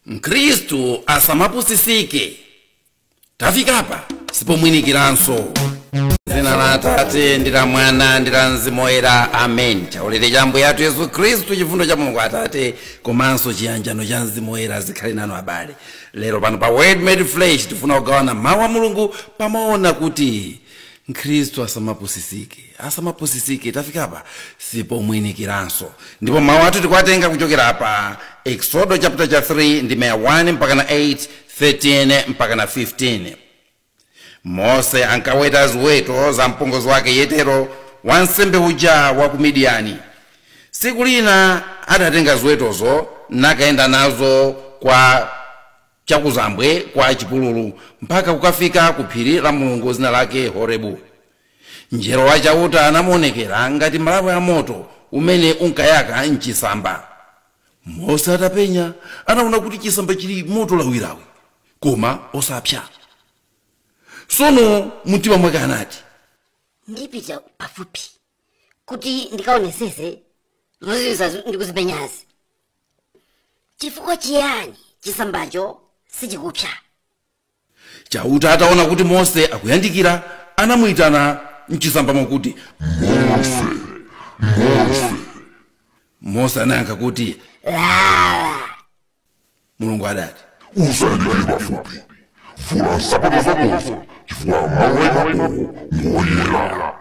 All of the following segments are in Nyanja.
Mkhristu asamapusisike. Tafikapa sipomwinikiranso. Zina la Atate ndi la Mwana ndi la Mzimu Woyera, amen. Chaulere cha Ambuye athu Yesu Khristu, chifundo cha Mulungu Atate komanso chiyanjano cha Mzimu Woyera zikhale nanu abale. Lero pano pa Word Made Flesh tifuna kugawana mawu a Mulungu pamaona kuti Mkhristu asamapusisike, asamapusisike. Tafikapa sipomwinikiranso. Ndipo mawu athu tikuwatenga kuchokera pa Exodo chapter cha 3 ndime ya 1 mpaka na 8, 13 mpaka na 15. Mose ankaweta ziweto za mpongozi wake Yetero, wansembe uja wa ku Midiyani. Tsiku lina adatenga ziwetozo nakayenda nazo kwa chakuzambwe kwa chipululu mpaka kukafika ku phiri la Mulungu zina lake Horebu. Mngelo wa Chauta anamuonekera ngati malawi a moto umene unkayaka mchisamba. Mose atapenya anaona kuti chisamba chili moto lawilawi, koma osapsa. Tsono mumtima mwake anati, Ndipita pafupi kuti ndikaonesese zozizwitsa ndikuzipenyazi. Chifukwa chiyani chisambacho sichikupsa? Chauta ataona kuti Mose akuyandikira, anamuyitana mchisambamo kuti, Mose, Mose. Mose anayankha kuti, Lala. Mulungu adati, Usayandikire pafupi, vula nsapato zakozo, chifukwa malo waimapowo ngoyera.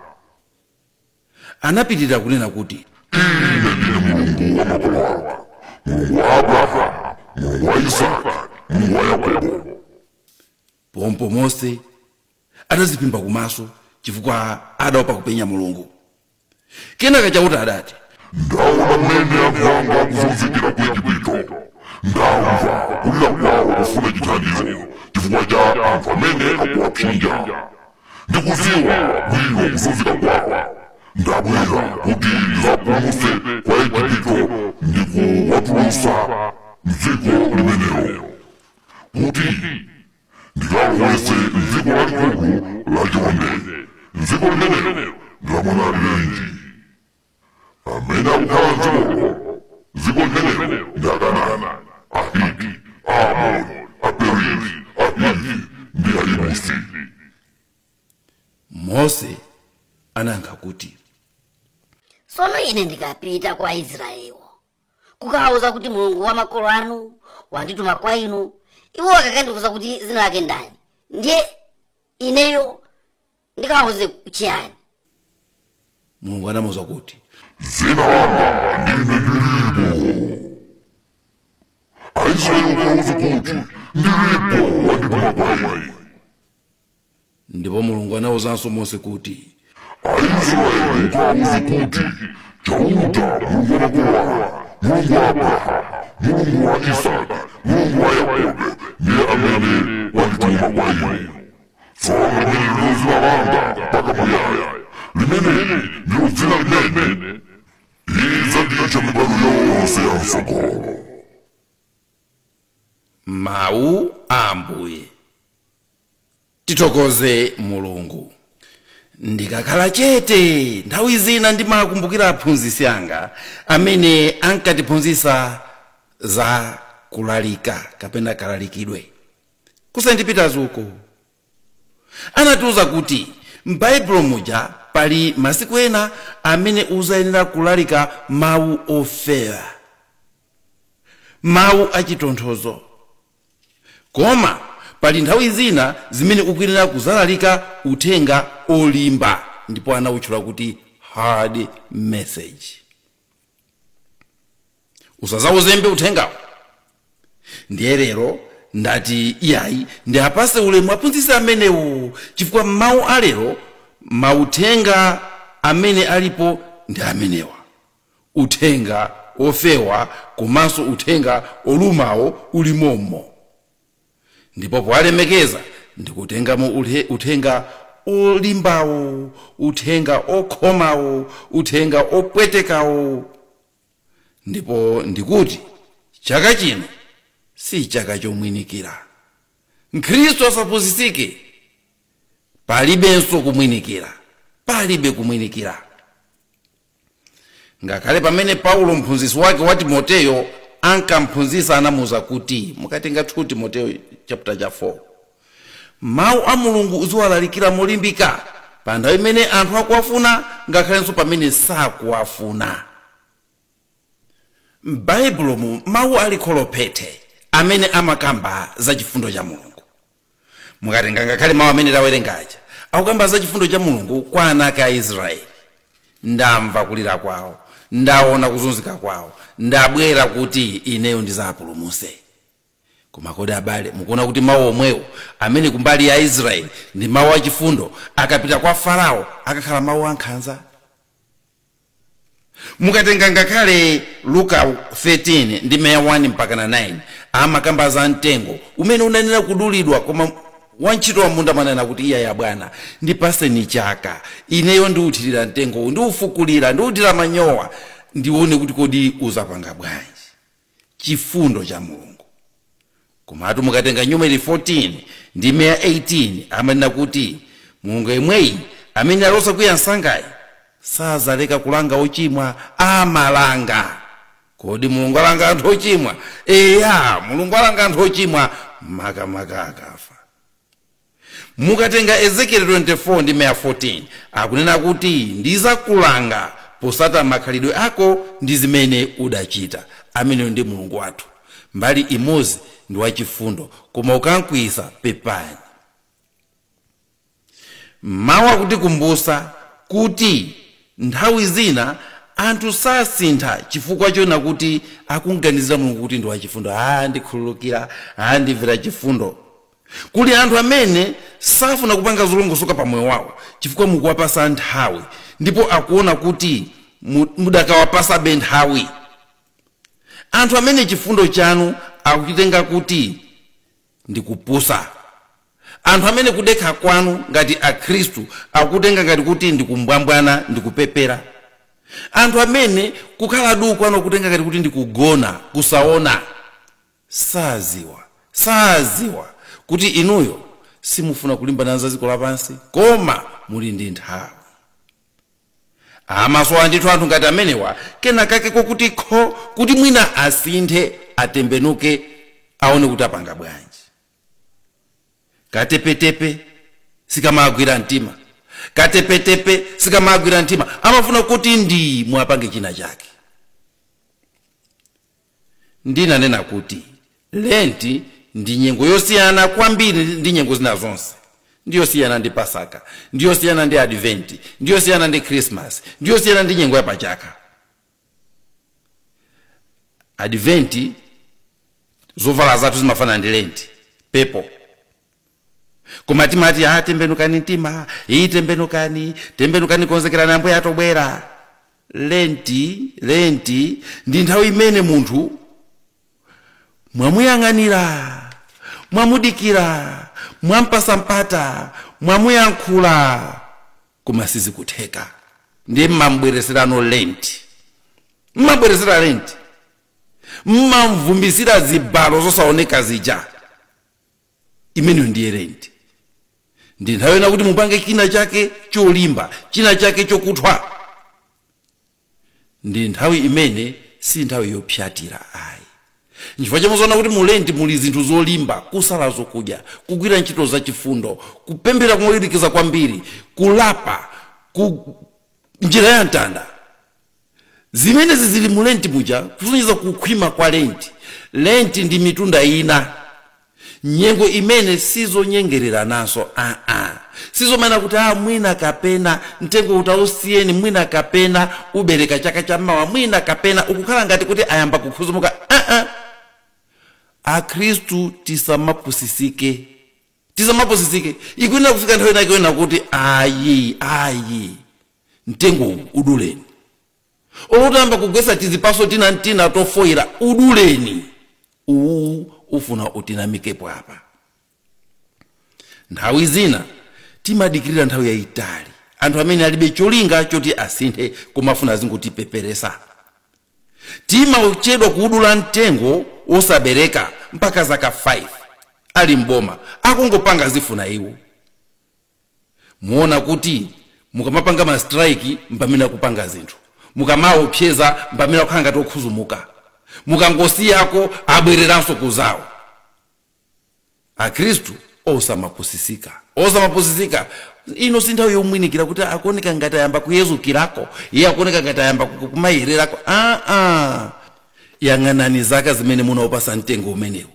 Anapitirira kunena kuti, Ine ndine Mulungu wa makolo ako, Mulungu wa Abrahamu, Mulungu wa Isake, Mulungu wa Yakobo. Pompo Mose adadziphimba kumaso chifukwa adaopa kupenya Mulungu. Kenaka Chauta adati, Ndaona mmene anthu anga akuzunzikira ku Ejipito. Ndamva kulira kwawo kufuna chithandizo chifukwa cha anthu amene akuwapsinja. Ndikudziwa bwino kuzunzika kwawo. Ndabwera kuti ndidzawapulumutse kwa Ejipito ndi kuwatulutsa m'dziko limenelo, kuti ndikawalowetse m'dziko lalikulu lachonde. Dziko limenelo ndi la mwanalirenji. Amene akukhala m'dzikolo, dziko limenelo ndi Akanani, Ahiti, Aamori, Aperizi, Ahivi ndi Ayebusi. Mose anayankha kuti, Tsono ine ndikapita kwa Aisraeliwo kukawauza kuti Mulungu wa makolo anu wandituma kwa inu, iwo akakandifunsa kuti dzina lake ndani, ndiye ineyo ndikawauze chiyani? Mulungu anamuuza kuti, Dzina langa ndine Ndilipo. Aisraeli ukawauze kuti Ndilipo wandituma kwa inu. Ndipo Mulungu anawuzanso Mose kuti, Aisraeli ukawauze kuti Chauta Mulungu wa makolo anu, Mulungu wa Abrahamu, Mulungu wa Isake, Mulungu wa Yakobe ndiye amene wandituma kwa inu. Tsono limeneli ndilo dzina langa mpaka muyaya, limeneli ndilo dzina limene idzanditcha mibadwo yonse ya m'tsogolo. Mawu a Ambuye. Tithokoze Mulungu. Ndikakhala chete nthawi zina ndimakumbukira aphunzitsi anga amene ankatiphunzitsa za kulalika kapena kalalikidwe ku St. Peters uko. Anatiuza kuti m'Baibulo muja pali masiku ena amene uzayenera kulalika mawu ofewa, mawu achitonthozo, koma pali nthawi zina zimene ukuyenera kuzalalika uthenga olimba, ndipo anawutchula kuti hard message. Usazawuzembe uthengawo. Ndiye lero ndati iyayi, ndiapase ulemu aphunzitsi amenewo, chifukwa mawu alero, mauthenga amene alipo ndi amenewa, uthenga ofewa komanso uthenga olumawo ulimomo. Ndipo powalemekeza ndikutengamo uthenga olimbawo, uthenga okhomawo, uthenga opwetekawo. Ndipo ndikuti chaka chino si chaka chomwinikira. Mkhristu asapusitsike, palibenso kumwinikira, palibe kumwinikira. Ngakhale pamene Paulo mphunzitsi wake wa Timoteyo ankamphunzitsa anamuwuza kuti, mukatenga 2 Timoteo chapter cha 4, mawu a Mulungu uziwalalikira molimbika pa nthawi imene anthu akuwafuna ngakhalenso pamene sakuwafuna. M'baibulomu mawu ali kholophethe amene amakamba za chifundo cha Mulungu. Mukatenga ngakhale mawu amene tawerengaja akukamba za chifundo cha Mulungu kwa ana ake a Israeli. Ndamva kulira kwawo, ndaona kuzunzika kwawo, ndabwera kuti ineyo ndizapulumuse. Koma kodi abale, mukuona kuti mawu omwewo amene kumbali ya Israeli ndi mawu achifundo, akapita kwa Farao akakhala mawu ankhanza? Mukatenga ngakhale Luka 13 ndi meya 1 mpaka na 9, amakamba za mtengo umene unanena kudulidwa, koma wantchito wa munda manena kuti, iya ya bwana, ndipaseni chaka, ineyo ndiuthirira mtengo, ndiufukulira, ndiuthira manyowa, ndione kuti kodi uzapanga bwanji. Chifundo cha Mulungu. Komatu mukatenga Numeri 14 ndi meya 18, amanena kuti Mulungu yemweyi amene alosa kwiya msangayi sazaleka kulanga ochimwa, amalanga. Kodi Mulungu alanga anthu ochimwa? Eya, Mulungu alanga anthu ochimwa makamaka akafa. Mukatenga Ezekiel 24 ndi meya 14, akunena kuti ndizakulanga posata makhalidwe ako ndi zimene udachita. Ameneyo ndi Mulungu wathu. Mbali imodzi ndi wachifundo, koma ukankwisa pepani. Mawu akutikumbusa kuti nthawi zina anthu sasintha chifukwa chona kuti akunganizira Mulungu kuti ndi wachifundo. Ndikhululukira, ndimvera chifundo. Kuli anthu amene safuna kupanga zolongosoka pa moyo wawo chifukwa mukuwapasa nthawi, ndipo akuona kuti mudakawapasabe nthawi. Anthu amene chifundo chanu akuchitenga kuti ndikupusa, anthu amene kudekha kwanu ngati akhristu akutenga ngati kuti ndikumbwambwana, ndikupepera, anthu amene kukhala du kwanu akutenga ngati kuti ndikugona, kusaona, saziwa kuti inuyo simufuna kulimbana za dziko lapansi, koma muli ndi nthawi. Amasowa ndithu anthu ngati amenewa kenakake kokuti kho kuti mwina asinthe, atembenuke, aone kuti apanga bwanji. Katepetepe sikamagwira mtima, katepetepe sikamagwira mtima, amafuna kuti ndi mwapange china chake. Ndinanena kuti lenti ndi nyengo yosiyana kwambiri ndi nyengo zina zonse. Ndiyosiyana ndi Pasaka, ndiyosiyana ndi Adventi, ndiyosiyana ndi Christmas, ndiyosiyana ndi nyengo yapachaka. Adventi zovala zathu zimafanana ndi lenti pepo, koma timati tembenukani mtima, iyi tembenukani, tembenukani, konzekerani Ambuye atobwera. Lenti ndi nthawi imene munthu mwamuyang'anira, mwamudikira, mwampasa mpata, mwamuyankhula, koma sizikutheka. Ndiye mmambwereserano lenti, mmabweresera lenti, mmamvumbisira zibalo zosaoneka zija. Imeneyo ndiye lenti. Ndi nthawi ina kuti mupange china chake cholimba, china chake chokuthwa. Ndi nthawi imene si nthawi yopyatira ayi. Nchifukwa chamuzoona kuti mu lenti muli zinthu zolimba: kusala zokudya, kugwira ntchito zachifundo, kupemphera kumwirikiza kwambiri, kulapa ku njira ya mtanda. Zimenezi zili mu lenti muja, kusonyeza kukhwima kwa lenti. Lenti ndi mitunda ina, nyengo imene sizonyengererananso, sizomana kuti mwina kapena mtengo utausiyeni, mwina kapena ubereka chaka chammawa, mwina kapena ukukhala ngati kuti ayamba kukhuzumuka. Akhristu tisamapusisike, tisamapusisike. Ikuyenera kufika nthawi inake yona kuti ayi, ayi, mtengo uduleni, olutamba kugwetsa tizipaso tina tina tofoyera, uduleni uwu, ufuna utinamikepo apa. Nthawi zina timadikirira nthawi yayitali anthu amene alibe cholinga choti asinthe, koma afuna azingotipeperesa. Timachedwa kuudula mtengo wosabereka mpaka zaka 5 ali mboma, akungopanga zifuna iwo. Muona kuti mukamapanga ma strike mpamene akupanga zinthu, mukamaopseza mpamene akukhala ngati okhuzumuka, Mukangosiyako abwereranso kuzawo. Akhristu osamapusisika, osamapusisika. Ino si nthawi yomwinikira kuti akuoneka ngati ayamba kuyezukirako, iye akuoneka ngati ayamba kumayererako. Yang'anani zaka zimene munaupasa mtengo umenewu,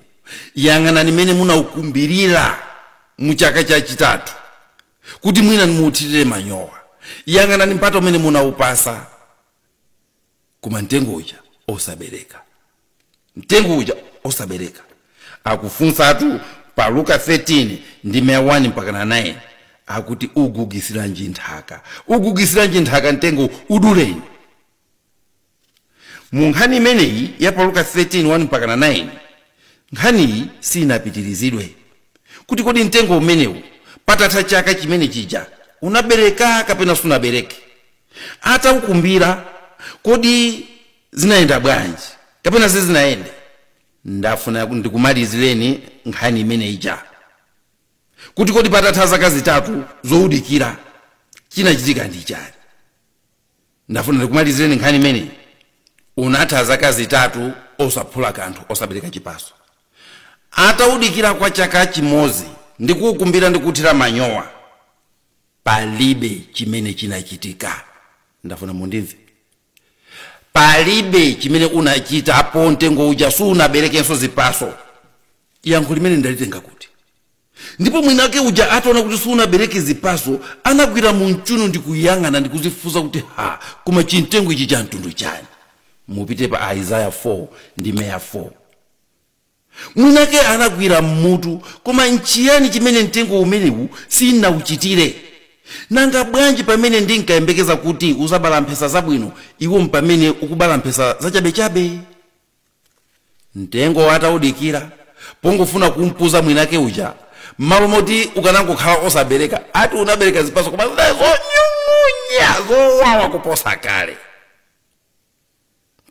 yang'anani mmene munaukumbirira mu chaka chachitatu kuti mwina muthirire manyowa, yang'anani mpata umene munaupasa, koma mtengo uja osabereka, mtengo uja osabereka. Akufunsatu pa Luka 13 ndime 1 mpaka 9 akuti ugugisiranji nthaka, ugugisiranji nthaka mtengo uduleni. Mu nkhani imeneyi ya pa Luka 13 1 mpaka 9, nkhaniyi sinapitirizidwe kuti kodi mtengo umenewu patatha chaka chimene chija unabereka kapena sunabereke, ataukumbira kodi zinayenda bwanji kapena sizinayende. Ndafuna ndikumalizireni nkhani imene ija kuti kodi patatha zaka zitatu zowudikira chinachitika ndi chani. Ndafuna ndikumalizireni nkhani imeneyi. Unatha zaka zitatu osaphula kanthu, osabereka chipaso. Atawudikira kwa chaka chimodzi ndikukumbira ndikuthira manyowa, palibe chimene chinachitika. Ndafuna mundimve, palibe chimene unachita apo mtengo uja sunaberekenso zipaso. Yankho limene ndalitenga kuti, ndipo mwinake uja ataona kuti sunabereke zipaso anagwira mu mchuno ndikuyang'ana ndikuzifunsa kuti ha, koma chimtengo ichi cha mtundu chani? Mupite pa Isaiah 4 ndi meya 4. Mwinake anagwira mmutu, koma nchiyani chimene mtengo umenewu sinauchitire? Nanga bwanji pamene ndinkayembekeza kuti uzabala mphesa zabwino, iwo mpamene ukubala mphesa zachabechabe? Mtengo atawudikira pongofuna kumpuza mwinake uja, mmalo moti ukanangokhala osabereka, ati unabereka zipaso koma zonyung'unya zowawa kuposa kale.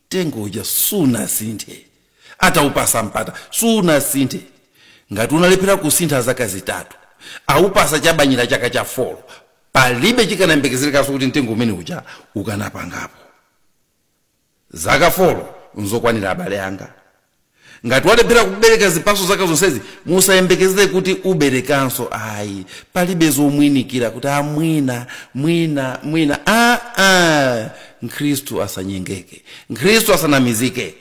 Mtengo uja sunasinthe, ataupasa mpata sunasinthe. Ngati unalephera kusintha zaka zitatu, aupasa chabanyira chaka cha 4, palibe chikanayembekezerekanso kuti mtengo umene uja ukanapangapo. Zaka 4 nzokwanira abale anga. Ngati walephera kubereka zipaso zaka zonsezi, musayembekezere kuti uberekanso ayi. Palibe zomwinikira kuti amwina mwina mwina. Mkhristu asanyengeke, Mkhristu asanamizike.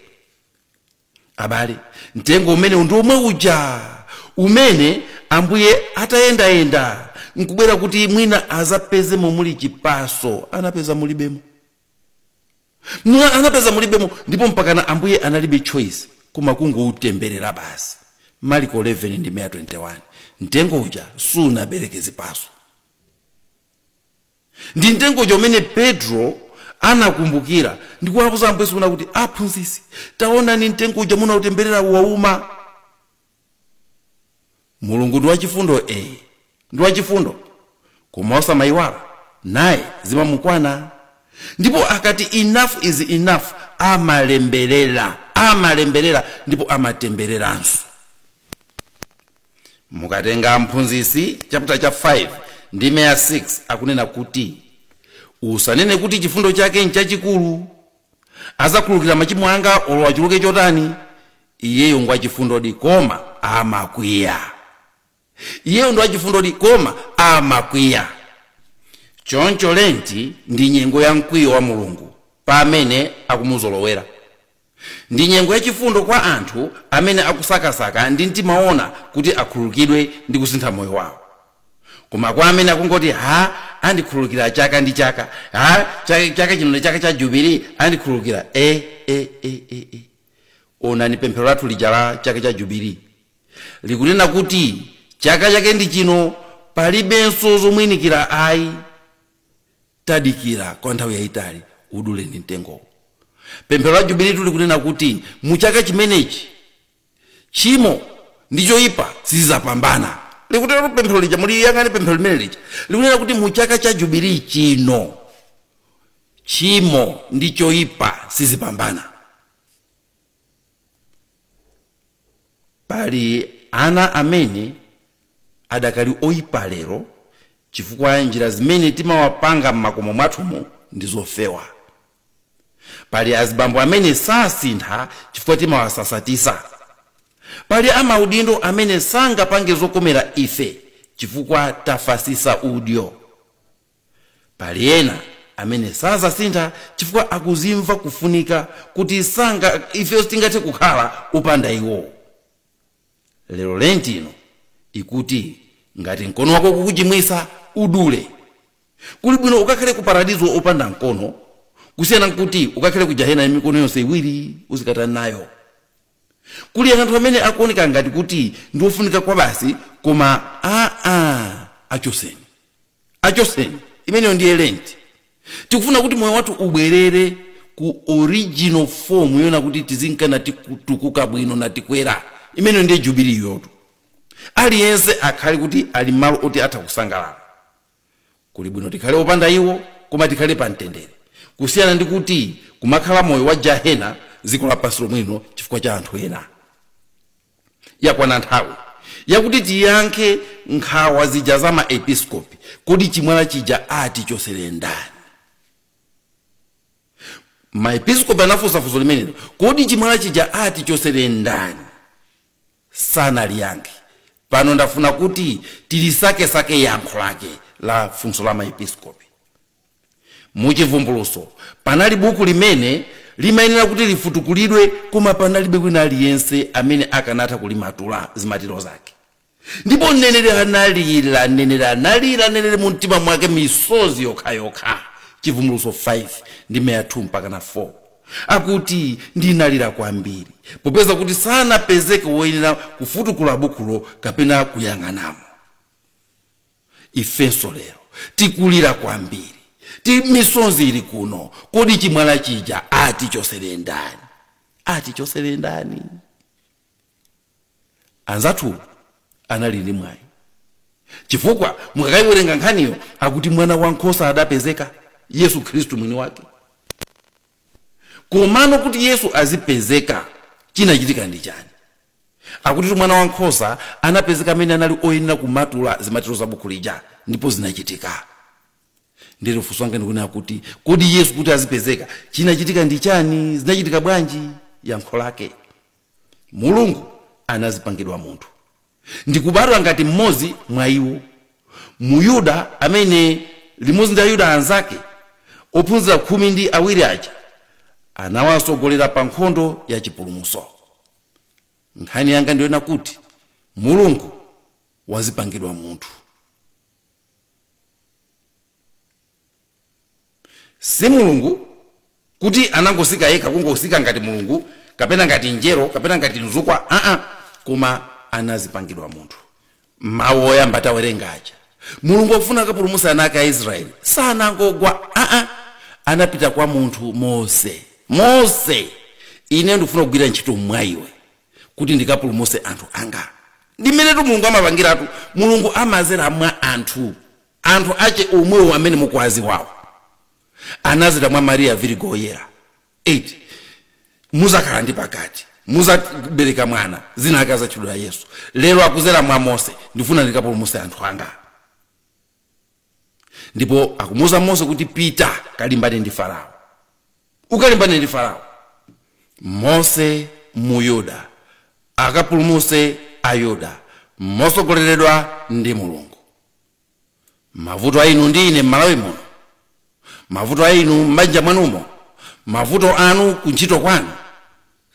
Abale, mtengo umene ndi omwe uja umene Ambuye atayendayenda nkubwera kuti mwina azapezemo muli chipaso, anapeza mulibemo. Anapeza mulibemo, ndipo mpakana Ambuye analibe choice koma kungoutemberera basi. Marko 11 ndi 21. Mtengo uja sunabereke zipaso. Ndi mtengo uja umene Petro anakumbukira ndikuwauza Ambuye Yesu kuti aphunzitsi, taonani mtengo uja munautemberera wauma. Mulungu ndi wachifundo, ndi wachifundo, koma osamayiwala naye zimamukwana. Ndipo akati enough is enough, amalemberera, amalemberera ndipo amatembereranso. Mukatenga Mphunzitsi chapter cha 5 ndi meya 6, akunena kuti usanene kuti chifundo chake nchachikulu, azakhululukira machimo anga olo achuluke chotani. Iyeyo ngwachifundodi koma amakwiya. Iyeyo ndi wachifundodi koma amakwiya. Choncho lenti ndi nyengo ya mkwiyo wa Mulungu pa amene akumuzolowera, ndi nyengo yachifundo kwa anthu amene akusakasaka ndi mtima wona kuti akhululukidwe ndi kusintha moyo wawo. Koma kwa amene akungoti ha, andikhululukira chaka ndi chaka, ha, chaka chino ndi chaka cha jubilee, andikhululukira, e, e, e, e, e. Onani pemphero lathu lija la chaka cha jubilee likunena kuti chaka chake ndi chino, palibenso zomwinikira ayi, tadikira kwa nthawi yayitali, uduleni mtengowo. Pemphero la jubilee likunena kuti mu chaka chimenechi tchimo ndi choyipa sizapambana. Likutero pemphero lija, muliyang'ane pemphero limene lija, likunena kuti mu chaka cha jubilee chino tchimo ndi choyipa sizipambana. Pali ana amene adakali oyipa lero chifukwa njira zimene timawapanga m'makomo mwathumu ndi zofewa. Pali azibambo amene sasintha chifukwa timawasasatisa. Pali amaudindo amene sangapange zokomera ife chifukwa tafasisa udyo. Pali ena amene sazasintha chifukwa akuzimva kufunika kuti sanga ife tingathe kukhala upanda iwo. Lero lentino ikuti ngati mkono wako kukuchimwisa udule. Kuli bwino ukakhale ku paradizo opanda mkono kusiyana nkuti ukakhale ku jahena mikono yonse iwiri uzikatana nayo. Kuli anthu amene akuoneka ngati kuti ndi ofunika kwa basi, koma achoseni, achoseni. Imeneyo ndiye lenti. Tikufuna kuti moyo wathu ubwerere ku original form yona kuti tizinkana tikutukuka bwino na tikwera. Imeneyo ndiye jubilee yotu. Aliyense akhale kuti ali malo oti atha kusangalala. Kuli bwino tikhale opanda iwo koma tikhale pa mtendere, kusiyana ndi kuti kumakhala moyo wa jahena dziko lapansi lomwino chifukwa cha anthu ena. Yakwana nthawi yakuti tiyankhe nkhawa zija za maepiskopi. Kodi chimwala chija atichosere ndani? Maepiskopi anafunsa funso limenelo, kodi chimwala chija atichosere ndani? Sanaliyankhe. Pano ndafuna kuti tilisakesake yankho lake la funso la maepiskopi. Muchivumbuluso panali buku limene limayenera kuti lifutukulidwe, koma panalibe wina aliyense amene akanatha kulimatula zimatiro zake. Ndipo mneneri analira, mneneri analira, mneneri mu mtima mwake misozi yokhayokha. Chivumbuluso 5 ndi 2 mpaka na 4 akuti ndinalira kwambiri popeza kuti sanapezeke woyenera kufutukula bukulo kapena kuyang'anamo. Ifenso lero tikulira kwambiri, misozi ili kuno. Kodi chimwala chija atichosere ndani? Atichosere ndani? Anzathu anali ndi mwayi, chifukwa mukakayiwerenga nkhaniyo akuti mwana wankhosa adapezeka, Yesu Khristu mwini wake. Komano kuti Yesu azipezeka chinachitika ndi chani? Akuti mwana wankhosa anapezeka amene anali oyenera kumatula zimatiro za buku lija, ndipo zinachitika. Ndero funso langa ndikunena kuti kodi Yesu kuti azipezeka chinachitika ndi chani? Zinachitika bwanji? Yankho lake, Mulungu anazipangidwa munthu ndikubadwa ngati mmodzi mwa iwo. Muyuda amene limodzi ndi Ayuda anzake ophunzira 12 aja anawasogolera pa nkhondo ya chipulumutso. Nkhani yanga ndiyona kuti Mulungu wazipangidwa munthu. Si Mulungu kuti anangosika yekha, kungosika ngati Mulungu kapena ngati njero kapena ngati nzukwa, koma anazipangidwa munthu. Mawu oyamba tawerenga aja, Mulungu akufuna akapulumutsa ana ake a Israeli sanangogwa, anapita kwa munthu Mose. Mose, ine ndikufuna kugwira ntchito mwa iwe kuti ndikapulumutse anthu anga. Ndi mmenetu Mulungu amapangiratu. Mulungu amazera mwa anthu, anthu ache omwewo amene mukuwaziwawo. Anazera mwa Maria Virgo Oyera. 8 muzakhala ndi pakati, muzabereka mwana, zina ake azatchedwa Yesu. Lero akuzera mwa Mose, ndifuna ndikapulumutse anthu anga. Ndipo akumuuza Mose kuti pita kalimbane ndi Farao, ukalimbane ndi Farao. Mose Muyuda akapulumutse Ayuda mosogoleredwa ndi Mulungu. Mavuto a inu ndi ine m'Malawi muno, mavuto a inu m'banja mwanumo, mavuto anu kuntchito kwanu,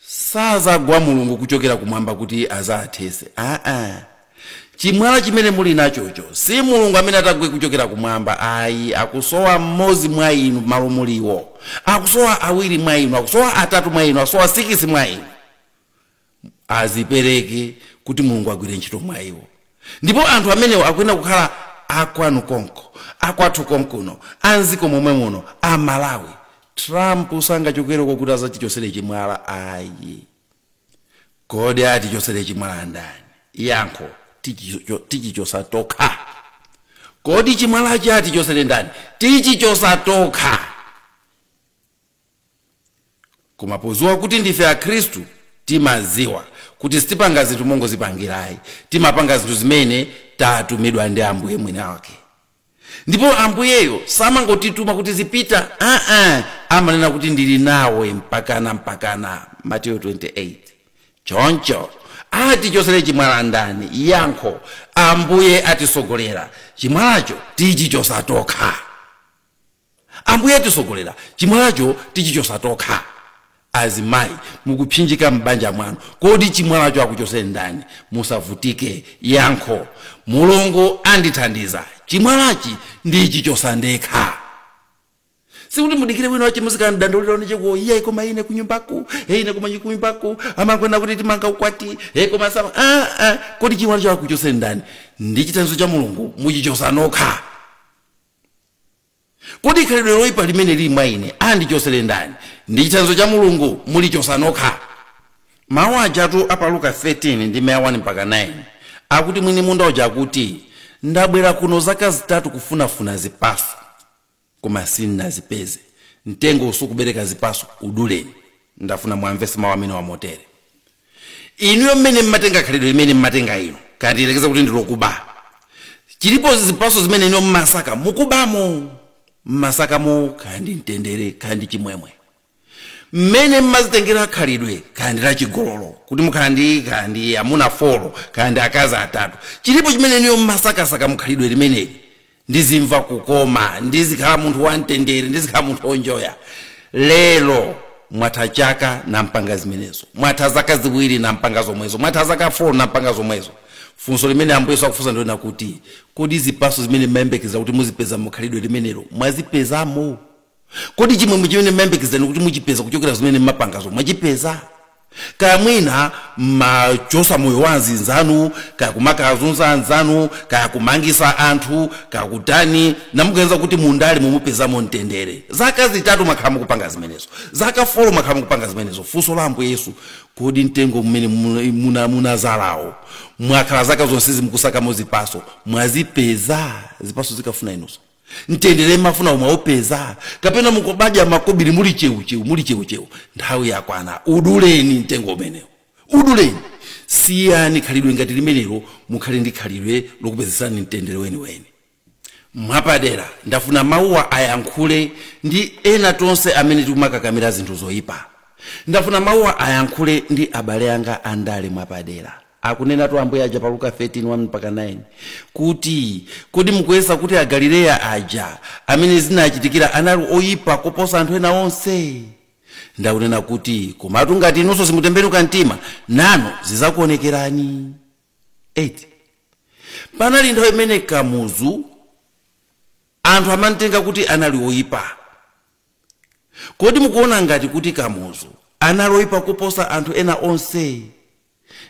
sazagwa Mulungu kuchokera kumwamba kuti azathese. Chimwala chimene muli nachocho si Mulungu amene atagwe kuchokera kumwamba, ayi. Akusowa mmodzi mwa inu malo muliwo, akusowa awiri mwa inu, akusowa atatu mwa inu, akusowa 6 mwa inu. Azipereke kuti Mulungu agwire ntchito mwa iwo. Ndipo anthu amenewo akuyenera kukhala akwanu konko, akwathu konkuno, anziko momwe muno, a Malawi. Trump sangachokereko kuti azachichosere chimwala, ayi. Kodi atichosere chimwala ndani? Yankho, tichichosa tokha. Kodi chimwalachi atichosere ndani? Tichichosa tokha. Koma podziwa kuti ndife Akhristu, timaziwa kuti sitipanga zinthu mongozipangirayi, timapanga zinthu zimene tatumidwa ndi Ambuye mwini wake. Ndipo ambuyeyo samangotituma kuti zipita, amanena kuti ndili nawe mpakana mpakana. Mateyu 28. Choncho atichosere chimwala ndani? Yankho, ambuye atisogolera, chimwalacho tichichosa tokha. Ambuye atisogolera, chimwalacho tichichosa tokha. Azimayi mukupsinjika m'banja mwanu, kodi chimwalacho akuchosere ndani? Musavutike. Yankho, Mulungu andithandiza, chimwalachi ndichichosa ndekha. Sikuti mudikire wina wache muzikandandaulira onecheko, iye koma ine kunyumbaku, ine koma kunyumbaku amakwena kuti timanga ukwati, koma sama. Kodi chimwalacho akuchosere ndani? Ndi chithandizo cha Mulungu muchichosa nokha. Kodi khalidwe loyipa limene lili mwa ine andichosere ndani? Ndi chithandizo cha Mulungu mulichosa nokha. Mawu ajatu apa Luka 13 ndi 1 mpaka 9 akuti mwini munda uja akuti, ndabwera kuno zaka zitatu kufunafuna zipaso koma sindinazipeze. Mtengo usukubereka zipaso uduleni. Ndafuna mwamvese mawu amene wamotere. Inuyo mmene mmatenga khalidwe limene mmatenga ino, kati ilekeza kuti ndilokuba, chilipo zipaso zimene ino mmasaka mukubamo, mmasakamo kandi mtendere kandi chimwemwe. Mmene mmazitengera khalidwe kandi la chigololo, kuti mukhandi kandi amuna 4 kandi akazi 3, chilipo chimene niyo mmasakasaka mukhalidwe limeneli. Ndizimva kukoma, ndizikhala munthu wamtendere, ndizikhala munthu onjoya. Lero mwatha chaka nampanga zimenezo, mwatha zaka 2 nampanga zomwezo, mwatha zaka 4 nampanga zomwezo. Funso limene ambuye Yesu akufunsa ndiona kuti, kodi zipaso zimene mmayembekeza kuti muzipeza mukhalidwe limenelo mwazipezamo? Kodi chimwemwe chimene mmayembekezani kuti muchipeza kuchokera zimene mmapangazo mwachipeza? Kaya mwina mmachosa moyo wa anzanu, kaya kumakazunza anzanu, kaya kumangisa anthu, kaya kutani, namukuyenza kuti mundali mumupezamo mtendere. Zaka 3 mwakhala mukupanga zimenezo, zaka 4 mwakhala mukupanga zimenezo. Funso la ambuye Yesu, kodi mtengo mmene munazalawo mwakhala zaka zonse zimukusakamo zipaso, mwazipeza? Zipaso zikafuna inunso mtendere mafuna mwaupeza, kapena mukubadya makobiri muli cheucheu, muli cheucheu? Nthawi yakwana, uduleni mtengo umenewo, uduleni. Siyani khalidwe ngati limenelo, mukhale ndi khalidwe lokupezesani mtendere weniweni. Mwapadera ndafuna mawuwa ayankhule ndi ena tonse amene tikumakakamira zinthu zoyipa. Ndafuna mawuwa ayankhule ndi abale anga andale mwapadera. Akunena tu ambuye aja pa Luka 13 1 mpaka 9 kuti, kodi mukuyesa kuti Agalileya aja amene zinachitikira anali oyipa kuposa anthu ena onse? Ndakunena kuti komatu ngati inunso simutembenuka mtima, nanu zizakuonekerani. 8 Panali nthawi imene Kamuzu anthu amantenga kuti anali oyipa. Kodi mukuona ngati kuti Kamuzu anali oyipa kuposa anthu ena onse?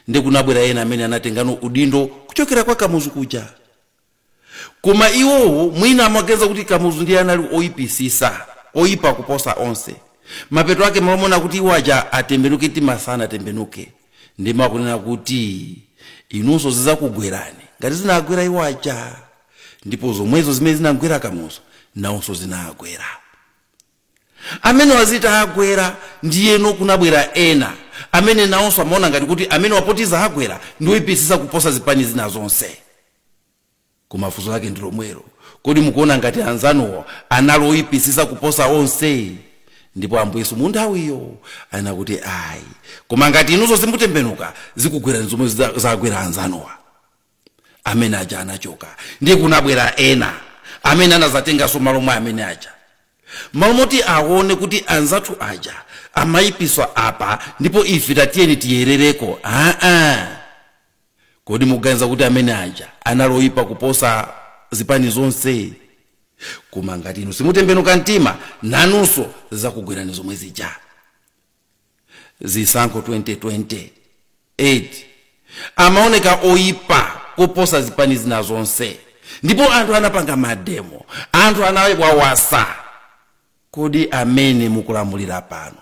Ndi kunabwera ena amene anatengano udindo kuchokera kwa Kamuzu kuja, koma iwowo mwina amageza kuti Kamuzu ndiye anali oyipisisa, oyipa kuposa onse. Mapeto ake malomona kuti iwo aja atembenuke mtima sanatembenuke. Ndimo akunena kuti inunso zizakugwerani ngati zinagwera iwo aja, ndipo zomwezo zimene zinagwera Kamuzu nawonso zinagwera amene wazita agwera. Ndiyeno kunabwera ena amene nawonso amaona ngati kuti amene wapotiza agwera ndi oyipisisa kuposa zipani zina zonse. Koma funso lake ndi lomwelo, kodi mukuona ngati anzanuwo anali oyipisisa kuposa onse? Ndipo ambuye Yesu mu nthawiyo anakuti ayi, koma ngati inunso simutembenuka zikugwera zomwe zagwera anzanuwa. Amene aja anachoka, ndiye kunabwera ena amene anazatenganso malo mwa amene aja, malo moti aone kuti anzathu aja amayipiswa apa ndipo ife tatiyeni tiyerereko. Kodi mukuganiza kuti amene aja anali oyipa kuposa zipani zonse? Koma ngati inu simutembenuka mtima, nanunso zizakugwerani zomwe zija. Zisankho 2020 8 amaoneka oyipa kuposa zipani zina zonse, ndipo anthu anapanga mademo, anthu anawawasa. Kodi amene mukulamulira pano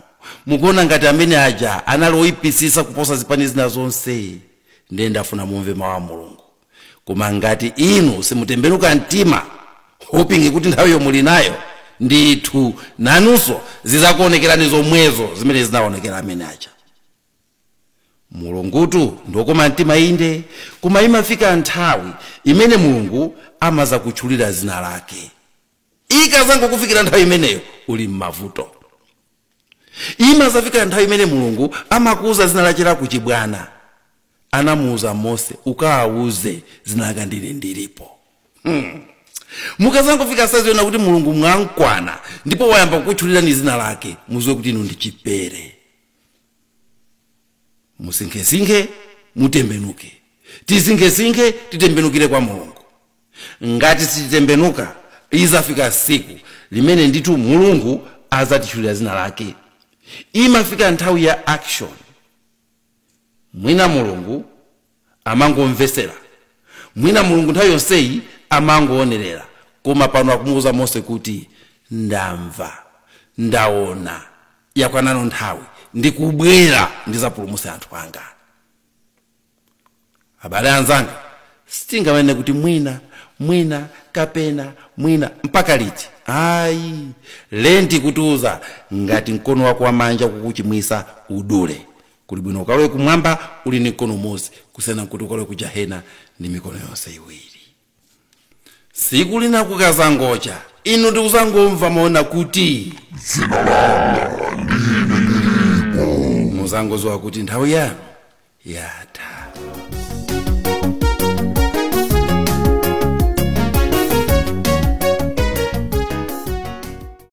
mukuona ngati amene aja anali oyipisisa kuposa zipani zina zonse? Ndiye ndafuna mumve mawu a Mulungu. Koma ngati inu simutembenuka mtima, hoping kuti nthawiyo muli nayo, ndithu nanunso zizakuonekerani zomwezo zimene zinaonekera amene aja. Mulungutu ndokoma mtima inde, koma imafika nthawi imene Mulungu amazakutchulira zina lake. Ikazangokufikira nthawi imeneyo uli m'mavuto. Imazafika nthawi imene Mulungu amakuuza zina lake lakuchibwana. Anamuuza Mose, ukawauze zina langa ndine ndilipo. Mukazangofika saziona kuti Mulungu mwankwana ndipo wayamba kukutchulirani zina lake, muziwe kuti inu ndi chipere. Musinkhesinkhe, mutembenuke. Tisinkhesinkhe, titembenukire kwa Mulungu. Ngati sititembenuka, izafika siku limene ndithu Mulungu azatitchulira zina lake. Imafika nthawi ya action. Mwina Mulungu amangomvesera, mwina Mulungu nthawi yonseyi amangoonerera, koma pano akumuwuza Mose kuti ndamva, ndaona, yakwanano nthawi, ndikubwera ndizapulumutsa anthu anga. Abale anzanga, sitingamanene kuti mwina, mwina, kapena mwina, mpaka liti? Ayi, lenti kutiuza ngati mkono wako wamanja kukuchimwisa udule. Kuli bwino ukalowe kumwamba uli ndi mkono umodzi kusiyana kuti ukalowe ku jahena ndi mikono yonse iwiri. Siku lina kukazangocha, inu ndikuzangomva maona kuti Dzina langa ndine ndilipo. Muzangoziwa kuti nthawi yanu yatha.